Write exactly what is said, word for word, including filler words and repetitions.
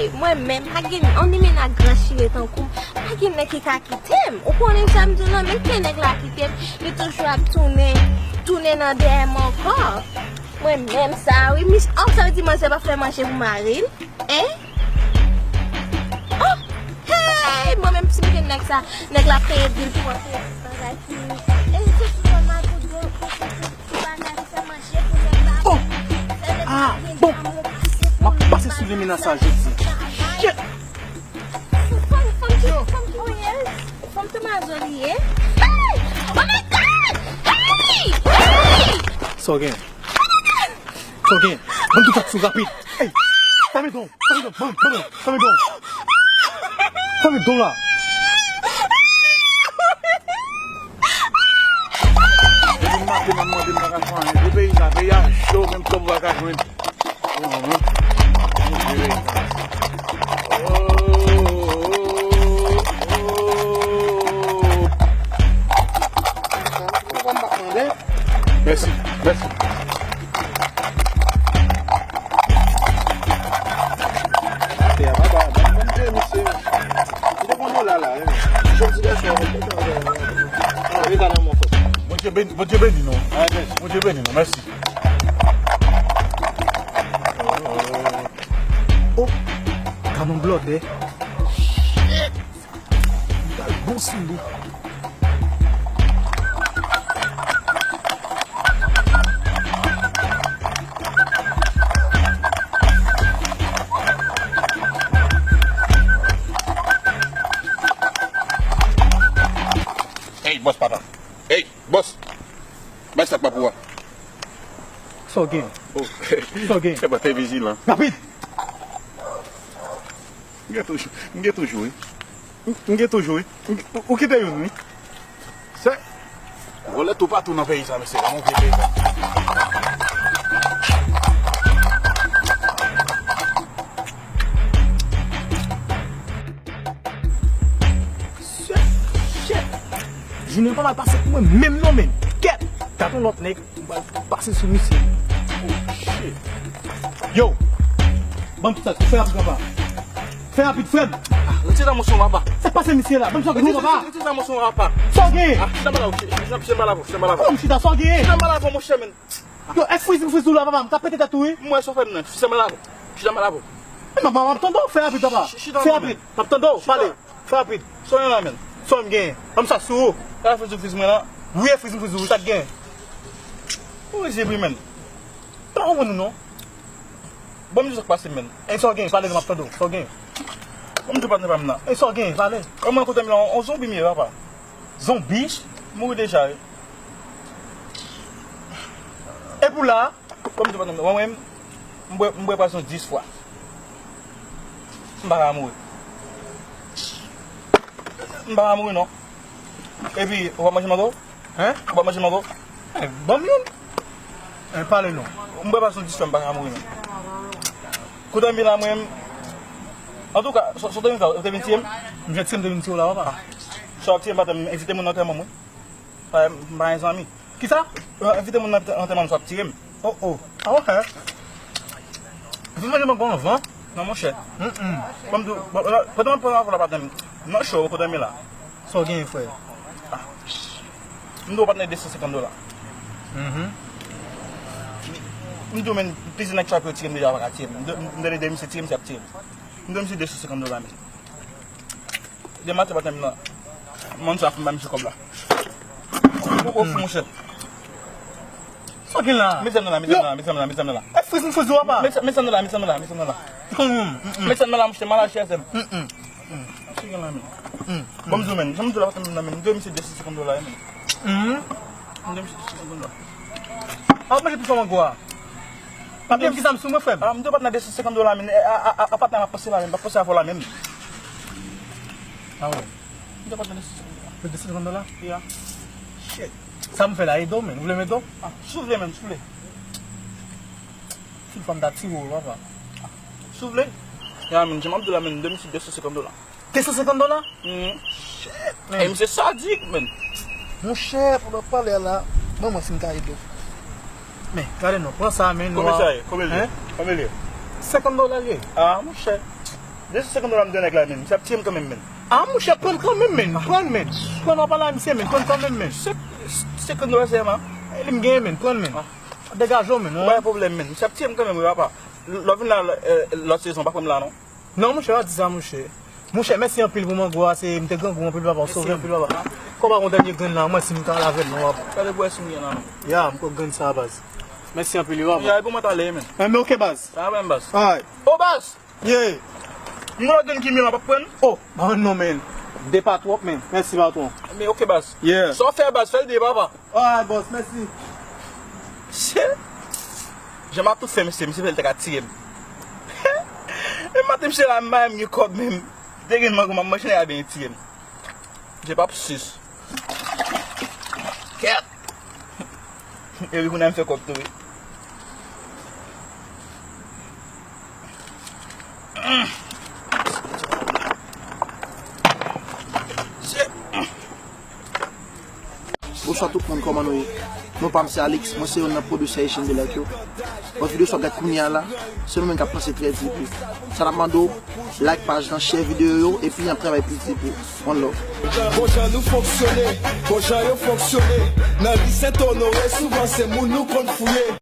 Mwen menm, pa gen yon nèg ak gran chire tankou m, pa gen nèg ki ka kite m. Ou konnen sa m di w lan, menm ke nèg la kite m, li toujou ap tounen, tounen nan dèyè m ankò. Mwen menm sa, wi, mis, oh, sa vle di manzè pa fè manje pou mari l? Hein? Oh, hey, mwen menm si m gen nèg sa, nèg la peye bil pou mwen fè bagay ki, e se sou mwen pou do, pou, pou, pou bagay pou fè manje pou nèg la. Oh! Ah, bon. M ap pase sou limena sa jodi. Shit! Fòm, fòm ki, fòm ki mwen ye? Fòm te mazoliye. Hey! Oh my God! Hey! Hey! Sa w gen? Sa w gen? Ban m tout sa sou rapid. Hey! Fèmen don! Fèmen don! Ban m, ban m, fèmen don! Fèmen don la! Depi maten m ap mande m pa ka jwenn anyen. Depi peyi sa, peyi a cho, menm kòb ou pa ka jwenn. Mèsi, mèsi. Atè a, papa, ban m, ban m jere misye. M te konn yo la, la, wi. Jèn ti gason, mete sa nan men fòs. Bondye beni, Bondye beni nou. Bondye beni nou, mèsi. Oh, gad yon blòdè. Shit! Li pral bon sou li. Hey, bòs papa. Hey, bòs. Bay sa k pa pou a. Sa w gen? Oh. Sa w gen? Se pa te vijilan. Rapid! M gen toujou, m gen toujou, wi. M, m gen toujou, wi. M gen, ou, ou kite youn, wi. Se vòlè toupatou nan peyi sa, mesye. Nan yon vye peyi sa. Shit, shit. Jounen pa mal pase pou mwen menm non, men. Kèt! Gad yon lòt nèg. M pral pase sou misye. Oh, shit. Yo! Ban m tout sa, fè rapid, papa. Fè rapid, frè m. Ah, retire nan mouchwa, papa. Sa k pase misye la? Ban m sa, papa. Retire nan mouchwa, papa. Sa w gen? Ah, chita m pa la, chita m pa la, chita m pa la. Kòman m chita, sa w gen? Chita m pa la, monchè, men. Yo, èske friz m friz ou la, papa? M ka pete tèt ou, wi. M wè sa w fè m nan. Chita m pa la. Chita m pa la. E, papa, m ap tande w, fè rapid, papa. Fè rapid. M ap tande w, pale. Fè rapid. Sa w gen la, men? Sa w gen? Ban m sa sou ou. Sa friz ou friz mwen la? Wi, e friz m friz ou, sa k gen? Ou rizib wi, men. Pa konprann ou non. Ban m di sa k pase, men. E sa w gen? Pale, m ap tande w. Sa w gen? Ban m di patnè pa m nan. E sa w gen? Pale. Kòman kote m la, on zonbi m ye, papa. Zonbi? Mouri deja, wi. E pou la? Kòm di patnè m, mwen menm, m bwè, m bwè pwazon dis fwa. M pa ka mouri. M pa ka mouri, non. Epi, ou pa manje mango? Hein? Ou pa manje mango? Eh, ban m youn. Eh, pale non. M bwè pwazon dis fwa, m pa ka mouri, non. Kote m ye la, mwen menm, antouka, sa, sa w te vin fè, ou te vin tiye m? M jan tiye m te vin tiye w la, papa. Sa w ap tiye m, pa t envite moun nan antèman m, wi. Pa, m pa gen zanmi. Kisa? Envite moun nan antèman m, sa w ap tiye m. Oh, oh. Ah, ok. Vin manje mango anvan. Non, monchè. Mm, mm. Ban m di w, bon, pandan m ap pran avè w la, patnè m, nan cho, kote m ye la. Sa w genyen, frè? Ah. M di w, patnè, de san senkant dola. Mhm. M di w, men, plizyè nèg sa yo tire m deja, pa ka tiye m. M de-, m tande de misye tire m, se ap tiye m. M di w, misye de san senkant dola, men. Demen maten, patnè m nan. Moun sa ap ba misye kòb la. Ou, ou fou, monchè. Sa w gen la? Met zam nan la, met zam nan la, met zam nan la, met zam nan la. E friz m friz ou, papa. Met, met zam nan la, met zam nan la, met zam nan la. Met zam nan la, monchè, malaj chè zèm. Sa w gen la, men? Bon, m di w, men, jan m di w la, patnè m nan, men, m di w misye de san senkant dola, men. M di w misye de san senkant dola. A, manje pi fò mango a. Patnè m, ki zam sou mwen, frè m? A, m di w patnè de san senkant dola, men. A, a, a, a, patnè m ap panse la, men, m ap panse avè w la, men. A wi. M di w patnè de san senkant dola. De san senkant dola? Ya. Shit. Sa m fè la, ede w, men. Ou vle m ede w? A, si w vle, men, si w vle. Si w fè m ta tire w, papa. Si w vle. Ya, men, jan m ap di w la, men, m di w misye de san senkant dola. De san senkant dola? Mhm. Shit, man. E misye sadik, man. Monchè, pandan w ap pale a la, ban m wè si m ka ede w. Men, gade non, pran sa, men. Konbyen sa ye? Konbyen l ye? Hein? Konbyen l ye? Senkant dola l ye. A, monchè. De san senkant dola m te nèg la, men. Misye ap tiye m kanmenm, men. Ah, monchè, pran kanmenm, men. Pran, men. Pran, w ap pale a misye, men. Pran kanmenm, men. Se, senkant dola sèlman. E li m genyen, men. Pran, men. Degaje w, men. Pa gen pwoblèm, men. Misye ap tiye m kanmenm, wi, papa. Lè w vin la, eh, lòt sezon, pa pran m la, non. Non, monchè, pa di sa, monchè. Monchè, mèsi anpil pou mango a, se, m te grangou anpil, papa, w sove anpil, papa. Kòm pa gon dènye grenn la, mwen, si m ta al avè l, non, papa. Gade bwè si m gen la, non. Ya, m kwè grenn sa, baz. Mèsi anpil, wi, papa. Ya, e pou mwen t ale, men. Eh, men, ok, baz. Sa va, baz. Alright. Oh, baz! Yeah. M gen lòt grenn ki mye m ap pran. Oh, ba mwen non, men. De pa twòp, men. Mèsi, patwon. Men, ok, baz. Yeah. Sa w fè, baz, fè l de, papa. Alright, boss, mèsi. Se, jan m ap tou fè misye, misye fè l te ka tiye m. E maten misye la, m pa menm gen kòb menm. De grenn mango, m ap manje nèg la byen tiye m. Je p ap sis. Kèt! Epi kounye a m fè kòb tou, wi. Bonswa tout moun, kòman nou ye? Non pa m se Alix, mwen se youn nan pwodisè Haitian Delight yo. Bon, videyo sa w ap gad kounye a la, se nou menm k ap panse trè di pou. Sa n ap mande w, like paj lan, share videyo yo, epi n ap travay plis di pou. One love. Bon jan nou fonksyone, bon jan yo fonksyone. Nan ri Sent Onore, souvan se moun nou konn fouye.